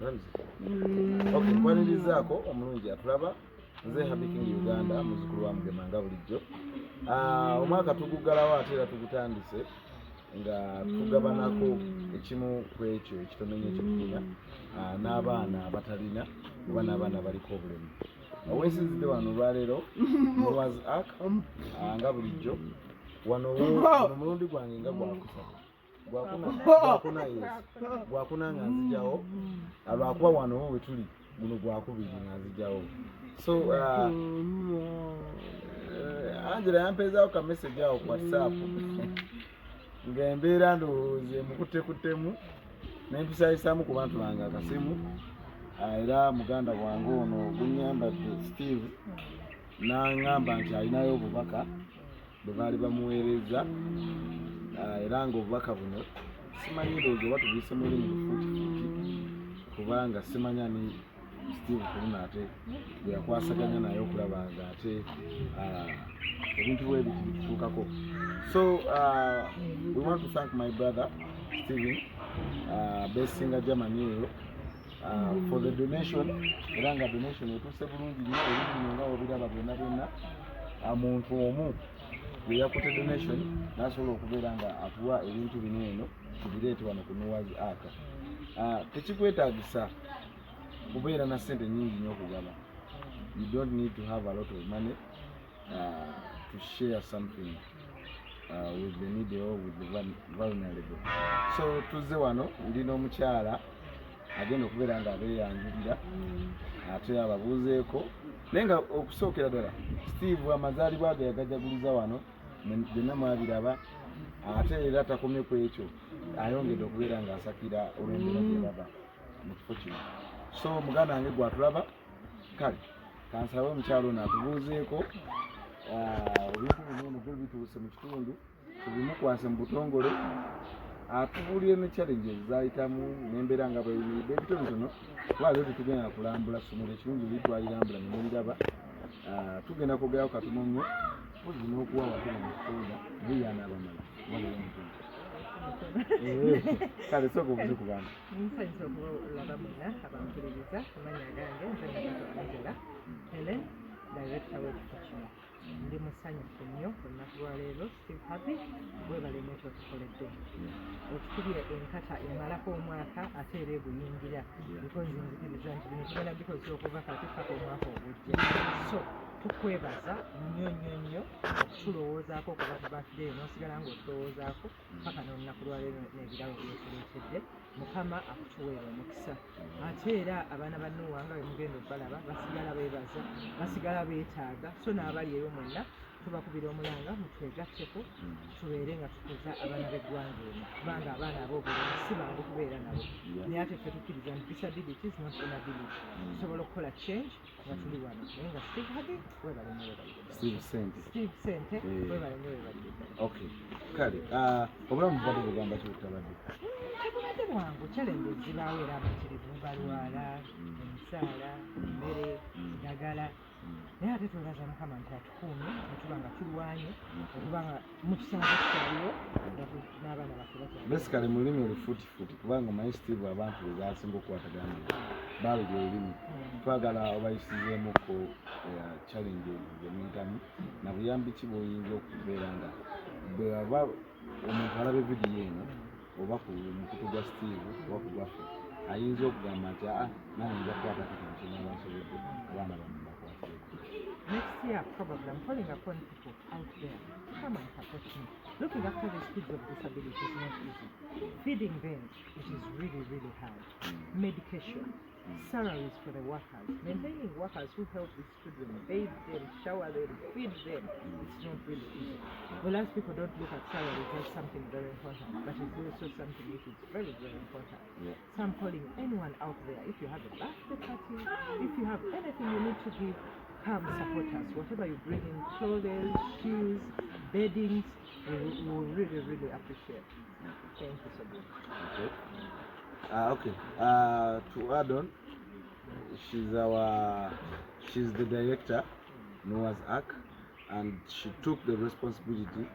Ramsey. Okay, nkwanirizaako omulungi atulaba. Nze Happy King Uganda, muzzukulu wa Mugema nga bulijjo. Omwaka tuguggalawo ate era tugutandise nga tugabanako ekimu ku ekyo ekitono ennyo kyetulina n'abaana abatalina oba n'abaana abaliko obulemu. Wensinzidde wano olwaleero Noah's Ark, nga bulijjo wano guno omulundi gwange nga gwakusatu, gwakuna, gwakuna, yes, gwakuna nga nzijawo, lwakuba wano we tuli guno gwakubiri nga nzijawo. So Angela yampeezaawo ka message awo ku WhatsApp ng'embeera ndowooza emukuttekuttemu nempisayisaamu ku bantu bange akasimu. Era muganda wange ono gunyambadde Steve n'aŋŋamba nti alinayo obubaka bwe baali bamuweereza. Era ng'obubaka buno simanyi, ndowooza oba tubuyise mu lulimi lufuutifuuti, kubanga simanya ni Steve kuluna ate bwe yakwasaganya naye okulaba nga ate ebintu bwe biti bitutuukako. So we want to thank my brother Steven besinga Germany eyo for the donation, era nga donation etuuse bulungi nnyo. Ebintu bino nga obiraba byonna byonna, muntu omu gwe yakutte donation n'asobola okubeera nga atuwa ebintu bino eno tubireete wano ku Noah's Ark. Tekikwetaagisa kubeera na ssente nyingi nnyo okugaba. You don't need to have a lot of money to share something with the needy or with the vulnerable. So tuzze wano, ndi n'omukyala agenda okubeera nga abeeyanjulira ate ababuuzeeko. Naye nga okusookera ddala, Steve amazaalibwa ge yagajaguliza wano, byonna mwabiraba. Ate era takomye ku ekyo, ayongedde okubeera ng'asakira olw'embeera gye baba mu kifo kino. So muganda wange gwatulaba, kale kansabe omukyalo ono atubuuzeeko. Ebintu bino eno byo bituuse mu kitundu, tubimukwase mu butongole, atubuulire ne challenges zayitamu n'embeera nga bweyimiridde ebitonotono, kuba leero tetugenda kulambula ssomero. Ekirungi litwalirambula ne muliraba. Tugenda kwogerawo katono nnyo mpozi n'okuwa wate mu soda, naye yanaabamala waliwo omutono. Kale sooka obuze ku bantu. Nsanyusa okulaba mwenna abampuliriza. Amannya gange nze Nakato Angela Helen, director w'ekifo kino. Ndi musanyufu nnyo olunaku lwaleero. Steve Happy, webale nnyo kyotukoledde. Otukubye enkata emalako omwaka ate era eguyingira, because nzikiriza nti bino tugenda bikozesa okuva kati paka omwaka ogujja. So tukwebaza nnyo nnyo nnyo okutulowoozaako okuva ku birthday n'osigala ng'otulowoozaako paka n'olunaku lwaleero n'ebirabo byotuleetedde. Mukama akutuweera omukisa. Ate era abaana ba Noah nga bwe mugenda obalaba basigala beebaza, basigala beetaaga. So n'abali eyo mwenna tubakubira omulanga mutwegatteko, tubeere nga tukuza abaana b'eggwanga eno, kubanga abaana ab'obulemu si bangu kubeera nabo. Naye ate ffe tukkiriza nti disability is not inability. Tusobola okukola change nga tuli wano. Naye nga Steve Happy, webale nnyo, webalire ddala. Steve Sente. Steve Sente. Eh. Webale nnyo, webalire ddala. Okay, kale obulamu bubadde bugamba ki butabadde? Tebubadde bwangu, challenges zibaawo era abatirivu balwala, emisaala, emmere, ddagala. Naye ate twebaza Mukama nti atukuumye netuba nga tulwanye okuba nga mukisanze tukyaliwo nga n'abaana baffe bakyali. Basically mu lulimi olufuutifuuti, kubanga omanyi Steve abantu be basinga okukwatagana nabo baluli olulimi, twagala obayisizeemuko challenges zemuyitamu na buyambi ki bw'oyinza okubeera nga bwe aba omuntu alaba evidiyo eno oba ku mukutu gwa Steve oba ku gwaffe, ayinza okugamba nti aa, nange nja kukwata katono kyenaaba nsobodde, abaana bano mbakwatireko. Next year, probably, I'm calling upon people out there to come and support me. Looking after these kids of disability is not easy. Feeding them, it is really, really hard. Medication, salaries for the workers, maintaining workers who help these children, bathe them, shower them, feed them, it's not really easy. Well, as people don't look at salaries as something very important, but it's also something which is very, very important. So I'm calling anyone out there, if you have a birthday party, if you have anything you need to give, come support us. Whatever you bring in, clothes, shoes, beddings, we will really, really appreciate. Thank you so much. Okay. Okay. To add on, she's the director, Noah's Ark, and she took the responsibility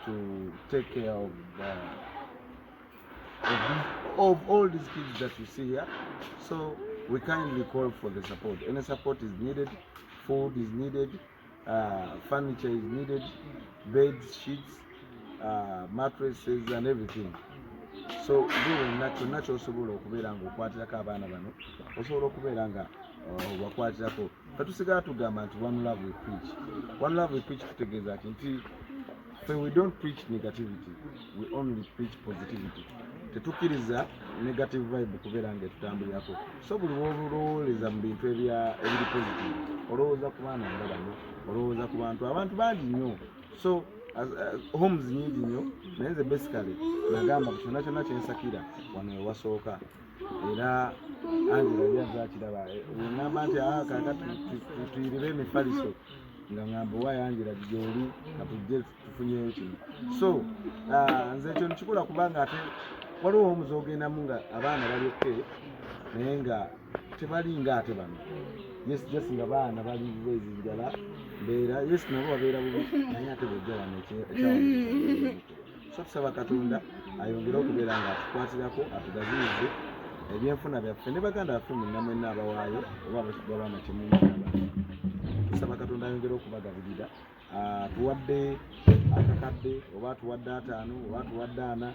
to take care of the of all these kids that you see here. So we kindly call for the support. Any support is needed, food is needed, furniture is needed, beds, sheets, mattresses and everything. So gwe wenna kyonna ky'osobola okubeera ng'okwatirako abaana bano, osobola okubeera nga obakwatirako. Fe tusigala tugamba nti one love we preach. One love we preach tutegeeza ki? Nti fe we don't preach negativity, we only preach positivity. Tetukkiriza negative vibe kubeera nga etutambulirako. So buli w'olowooleza mu bintu ebiri positive, olowooza ku baana nga bano, olowooza ku bantu, abantu bangi nnyo. So homes nyingi nnyo, naye nze basically nagamba ku kyonna kyonna kyensakira wano ewasooka. Era Angela yali azakiraba wengamba nti kakati tuyiribe emifaliso, nga ngamba owaye Angela gyoli katujje tufunyeyo kino. So nze ekyo nkikola kubanga ate waliwo homes ogendamu nga abaana bali okay, naye nga tebali nga ate bano. Yes, just nga baana bali bwezi njala mbeera, yes, nabo babeera bubi, naye ate bwojja wano ekyawa. So tusaba Katonda ayongere okubeera nga atukwatirako, atugaziyize ebyenfuna byaffe ne baganda baffe mwenna mwenna abawaayo oba abagabana kyemunagaba. Tusaba Katonda ayongere okubagabirira. Atuwadde akakadde oba atuwadde 5 oba atuwadde 4,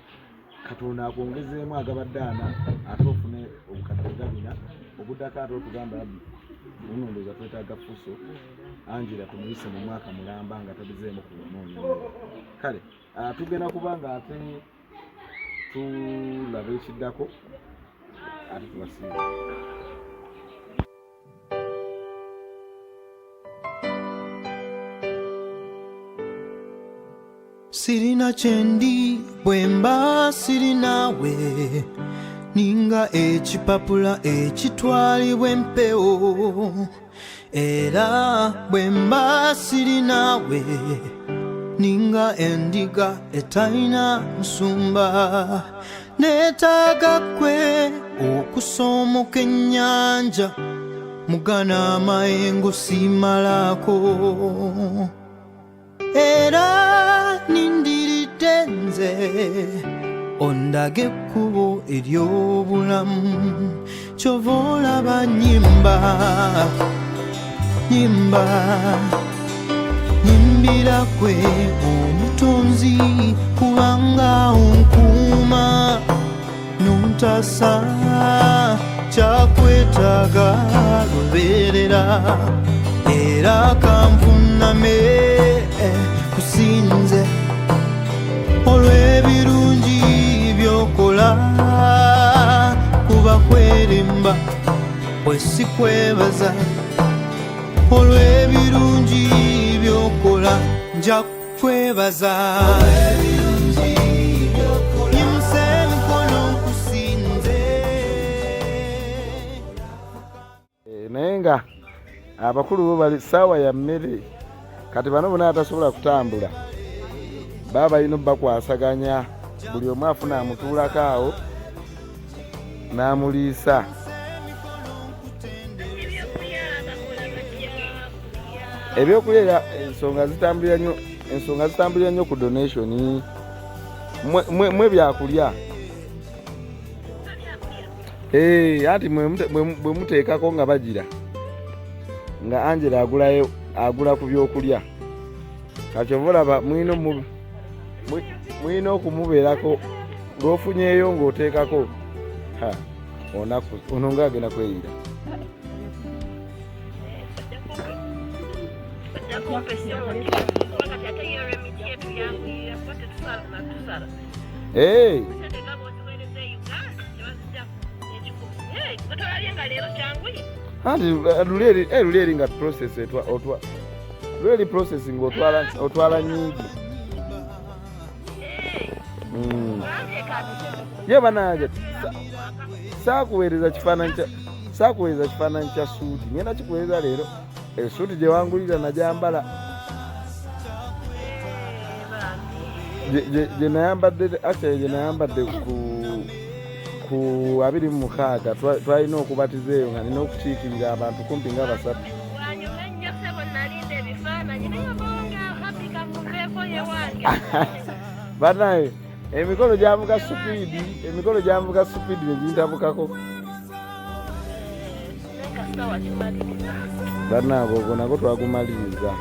Katonda akwongezeemu agabadde 4, ate ofune obukadde nga 4 obuddako, ate otugamba abbi buno ndowooza twetaaga fuso Angela tumuyise mu mwaka mulamba nga tabizeemu kunoonya. Kale tugenda kuba nga ate tulaba ekiddako, ate tubasiibe. Sirina kyendi bwe mba sirinawe, ninga ekipapula ekitwalibwa empewo. Era bwe mba sirinawe, ninga endiga etalina nsumba. Neetaaga ggwe okusomoka ennyanja, mugana amayengo simalaako. Era nindiridde nze ondage ekkubo ery'obulamu, kyova olaba nnyimba, nnyimba, nnyimbira ggwe omutonzi, kubanga onkuuma n'ontaasa, kyakwetaaga lubeerera. Era kanvuname kusinze olw'ebirungi by'okola, kuba kwerimba bwe sikwebaza olw'ebirungi by'okola, nja kwebaza. Nyimusa emikono nkusinze. Naye nga abakulu bo bali ssaawa ya mmere, kati bano bonna atasobola kutambula baba balina obbakwasaganya, buli omu afuna amutuulako awo n'amuliisa. Ebyokulya era ensonga zitambulira nnyo, ensonga zitambulira nnyo ku donation. Mwe byakulya. Anti bwe muteekako nga bagira nga Angela agulayo, agula ku byokulya. Kati ova olaba mulina okumubeerako lw'ofunyeeyo ng'oteekako. Ha, ono nga agenda kweyira. Hey. Anti luli eri nga process etwa, otwa, luli eri process ng'otwala, otwala nyingi. Ye banaje, saakuweereza kifaananyi kya, saakuweereza kifaananyi kya suuti. Ngenda kikuweereza leero. Esuuti gye wangulira nagyambala. Gye nayambadde, actually gye nayambadde ku 26, twalina okubatiza eyo nga nina okukiikirira abantu kumpi nga 3. Wanyuma ennyo ssebo, nalinda ebifaananyi naye obanga Happy kamuveeko ye wange. Banaye, Emikolo gyanvuga supiidi, emikolo gyanvuga supiidi negintabukako. Naye kasita wakimaliriza. Bannange, ogwo nagwo twagumaliriza.